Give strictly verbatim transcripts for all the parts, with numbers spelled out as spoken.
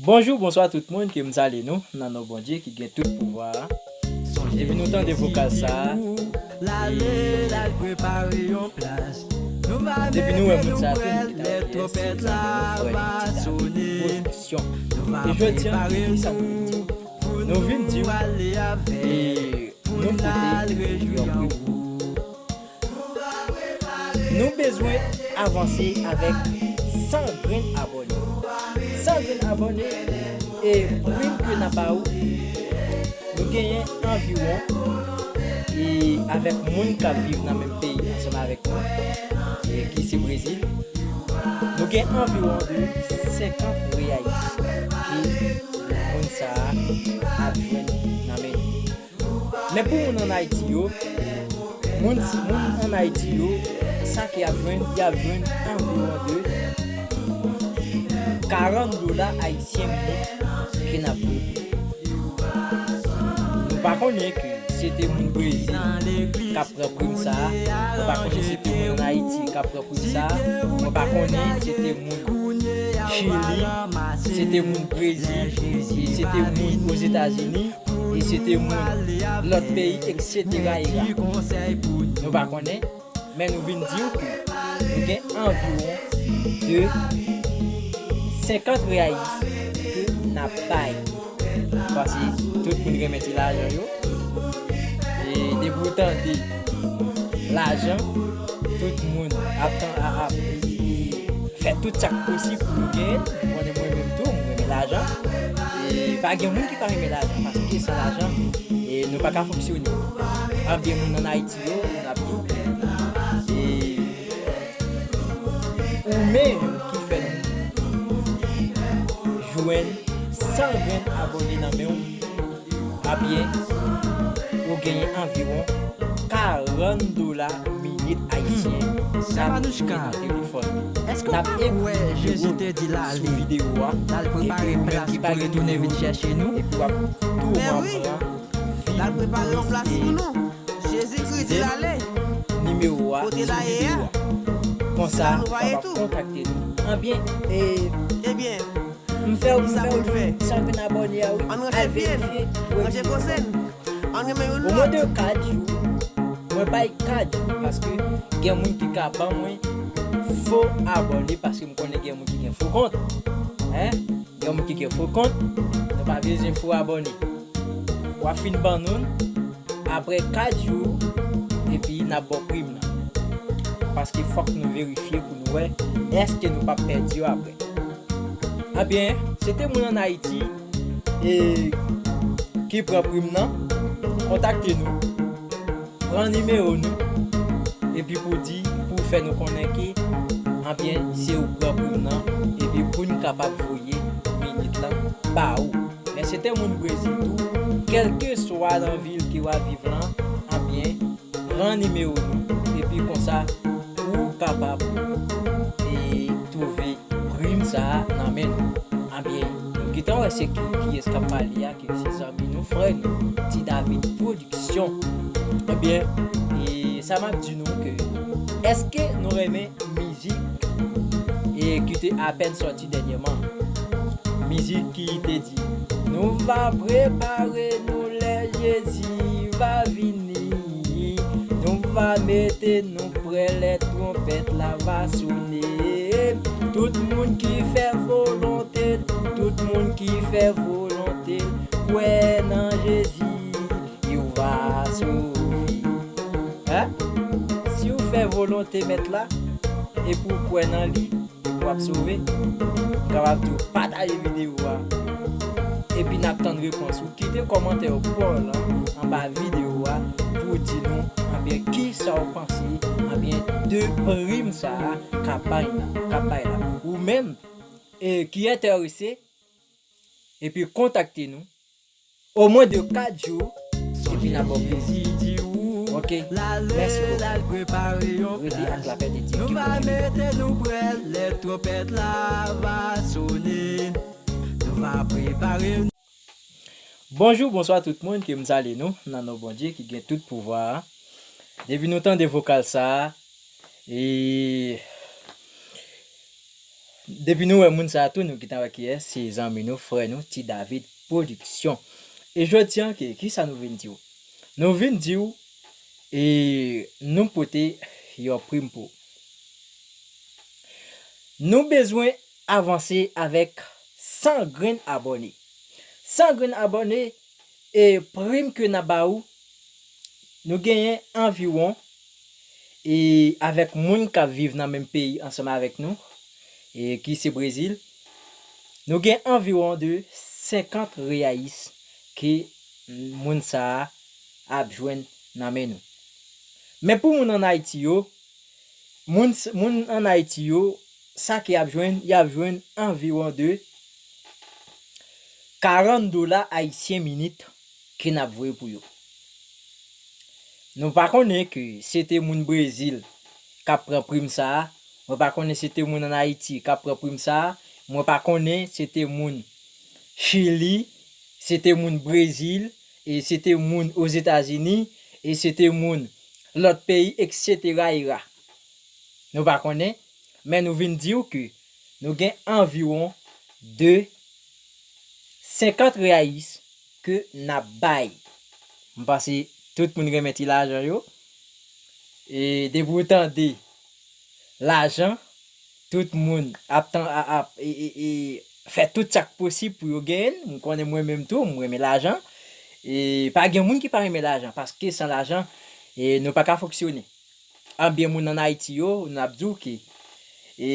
Bonjou, bonswa tout moun, ke m salye nou nan non Bondye ki gen tout pouvwa a. Depi nou tande vokal sa a, e depi nou wè moun sa a, tout moun ki ta wè kiyès se zanmi nou, frè nou, Ti David Production. E jodi a, ki sa nou vin di? Nou vin di w, e nou pote yon prim. Nou bezwen avanse avèk san grenn abòne. San grenn abòne, e prim ke n ap ba ou, nou genyen anviwon, e avèk moun k ap viv nan menm peyi ansanm avèk nou, e ki se Brezil, nou gen anviwon de senkant reais ke moun sa a ap jwenn nan men nou. Men pou moun ann Ayiti yo, moun, moun ann Ayiti yo, sa ke y ap jwenn, y ap jwenn anviwon de karant dola ayisyen minit ke n ap jwenn. Nou pa konnen ke se te moun Brezil k ap pran prim sa a, nou pa konnen se te moun ann Ayiti k ap pran prim sa a, mwen pa konnen se te moun Chili, se te moun Brezil, e se te moun Ozetazini, e se te moun lòt peyi, etsetera, etsetera. Nou pa konnen, men nou vin di w ke nou gen anviwon de senkant reais ke n ap bay. Paske tout moun renmen ti lajan yo. E depi w tande lajan, tout moun ap, ap, ap fè tout sa k posib pou yo genyen. Ou konnen mwen menm tou, mwen renmen lajan. E pa gen moun ki pa renmen lajan, paske san lajan, e nou pa ka fonksyone. Anben moun ann Ayiti yo, n ap di w, e ou menm ki fè nou jwenn san grenn abòne nan men w, ebyen, ou genyen anviwon karant dola minit ayisyen. Hmm. Savanouchka, èske w pa kwè Jezi te di l ale, l al prepare plas pou retounen vin chèche nou? Men wi, l al prepare yon plas pou nou. Jezikri di l ale. Nimewo a sou videyo a. Konsa, w ap kontakte nou. Anbyen, e, ebyen, m fè w, m fè w san grenn abòne a, wi. Al verifye. Ann ranje koze n. Ann renmen youn lòt. O mwen de kat jou, mwen bay kat jou, paske gen moun ki ka ban mwen fo abòne, paske m konnen gen moun ki gen fo kont. Hein? Gen moun ki gen fo kont, nou pa bezwen fo abòne. W ap fin ban nou l, apre kat jou, epi n ap ba w prim nan. Paske fòk nou verifye pou nou wè èske nou p ap pèdi yo apre. Ebyen, se te moun ann Ayiti, e, ki pran prim nan, kontakte nou, pran nimewo nou, epi pou di, pou fè nou konnen ke, anbyen, se ou k pran prim nan, epi pou n kapab voye minit lan ba ou. Men se te moun Brezil tou, kèlkeswa nan vil ke w ap viv lan, anbyen, pran nimewo nou, epi konsa, ou kapab, e, twouve prim sa a nan men nou. Anbyen, nou gentan wè se ki, kiyès k ap pale a, ke se zanmi nou, frè nou, Ti David Production. Ebyen, e sa m ap di nou ke, èske nou renmen mizik, e ki te apèn sòti dènyèman? Mizik ki te di, nou va prepare nou lè Jezi va vini, nou va mete nou prè lè twonpèt la va sone. Tout moun ki fè volonte l, tout moun ki fè volonte l, kwè nan Jezi, yo va sove. Hein? Si w fè volonte Mèt la, epi w kwè nan li, w ap sove. M kapab di w pataje videyo a. Epi n ap tann repons ou. Kite kòmantè w pa w lan anba videyo a pou w di nou, anbyen, kisa w panse, anbyen, de prim sa a k ap bay la, k ap bay la. Ou menm, e, ki enterese, epi kontakte nou. Omwen de kat jou, epi n ap ba w plezi. Ok, mèsi bokou. Rete ak Lapè de Dye. Ke Bondye beni w. Bonjou, bonswa tout moun, ke m salye nou nan non Bondye ki gen tout pouvwa a. Depi nou tande vokal sa a, e Depi nou wè moun sa a tou, nou gentan wè kiyès, se zanmi nou, frè nou, Ti David Production. E jodi a, ki, ki sa nou vin di w? Nou vin di w, e nou pote yon prim pou w. Nou bezwen avanse avèk san grenn abòne. San grenn abòne, e prim ke n ap ba ou, nou genyen anviwon, e avèk moun k ap viv nan menm peyi ansanm avèk nou, e ki se Brezil, nou gen anviwon de senkant reyais ke moun sa a ap jwenn nan men nou. Men pou moun ann Ayiti yo, moun, moun ann Ayiti yo, sa ke y ap jwenn, y ap jwenn anviwon de karant dola ayisyen minit ke n ap voye pou yo. Nou pa konnen ke se te moun Brezil k ap pran prim sa a, mwen pa konnen se te moun ann Ayiti k ap pran prim sa a, mwen pa konnen se te moun Chili, se te moun Brezil, e se te moun Ozetazini, e se te moun lòt peyi, etsetera, etsetera. Nou pa konnen, men nou vin di w ke nou gen anviwon de senkant reyais ke n ap bay. M panse tout moun renmen ti lajan yo. E depi w tande lajan, tout moun ap tan, a-, ap, e, e, e, fè tout sa k posib pou yo genyen l. M konnen mwen menm tou, m renmen lajan. E pa gen moun ki pa renmen lajan, paske san lajan, e, nou pa ka fonksyone. Anbyen, moun ann Ayiti yo, n ap di w ke, e,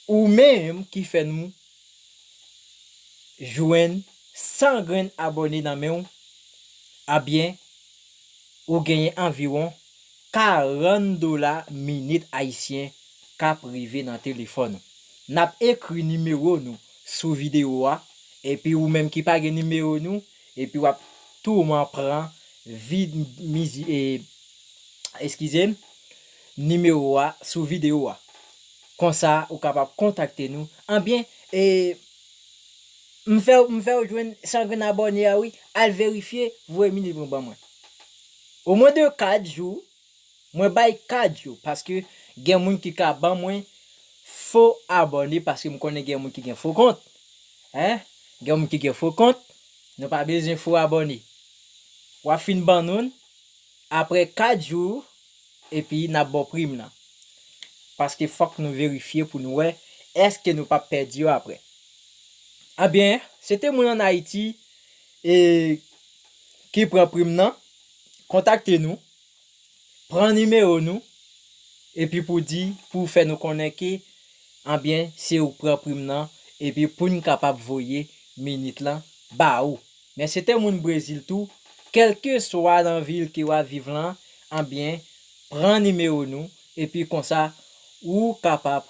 ou menm ki fè nou jwenn san grenn abòne nan men w, anbyen, ou genyen anviwon karant dola minit ayisyen k ap rive nan telefòn ou. N ap ekri nimewo nou sou videyo a, epi ou menm ki pa gen nimewo nou, epi w ap touman pran vi-, mizi-, e, eskize m, nimewo a sou videyo a. Konsa, ou kapab kontakte nou. Anbyen, e, m fè, m fè w jwenn san grenn abòne a, wi. Al verifye, voye minit mwen ban mwen. Omwen de kat jou, mwen bay kat jou, paske gen moun ki ka ban mwen fo abòne, paske m konnen gen moun ki gen fo kont. Hein? Gen moun ki gen fo kont, nou pa bezwen fo abòne. W ap fin ban nou l, apre kat jou, epi n ap ba w prim nan. Paske fòk nou verifye pou nou wè èske nou p ap pèdi yo apre. Anbyen, se te moun ann Ayiti, e, ki pran prim nan, kontakte nou, pran nimewo nou, epi pou di, pou fè nou konnen ke, anbyen, se ou k pran prim nan, epi pou n kapab voye minit lan ba ou. Men se te moun Brezil tou, kèlkeswa nan vil ke w ap viv lan, anbyen, pran nimewo nou, epi konsa, ou kapab,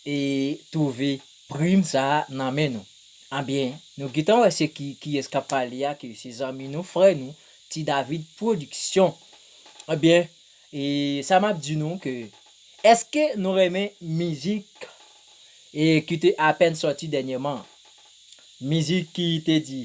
e, twouve prim sa a nan men nou. Anbyen, nou gentan wè se ki, kiyès k ap pale a, ke se zanmi nou, frè nou, Ti David Production. Anbyen, e sa m ap di nou ke, èske nou renmen mizik, e ki te apèn sòti dènyèman? Mizik ki te di,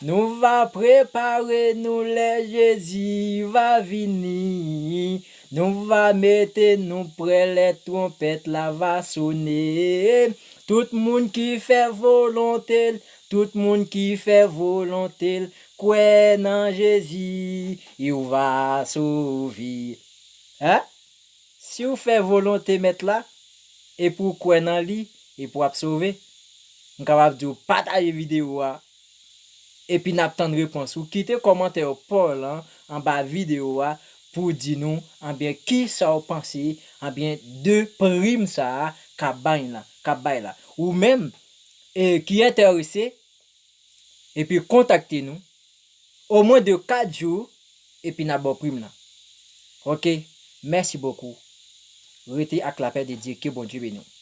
nou va prepare nou lè Jezi va vini. Nou va mete nou prè lè twonpèt la va sone. Tout moun ki fè volonte l, tout moun ki fè volonte l, kwè nan Jezi, ou va sove. Hein? Si w fè volonte Mèt la, epi w kwè nan li, epi w ap sove, m kapab di w pataje videyo a, epi n ap tann repons ou. Kite kòmantè pa w lan anba videyo a pou w di nou, anbyen, kisa w panse, anbyen, de prim sa a k ap bay la, k ap bay la. Ou menm, e, ki enterese, epi kontakte nou. Omwen de kat jou, epi n ap ba w prim nan. Ok, mèsi bokou. Rete ak lapè de Dye, ke Bondye beni w.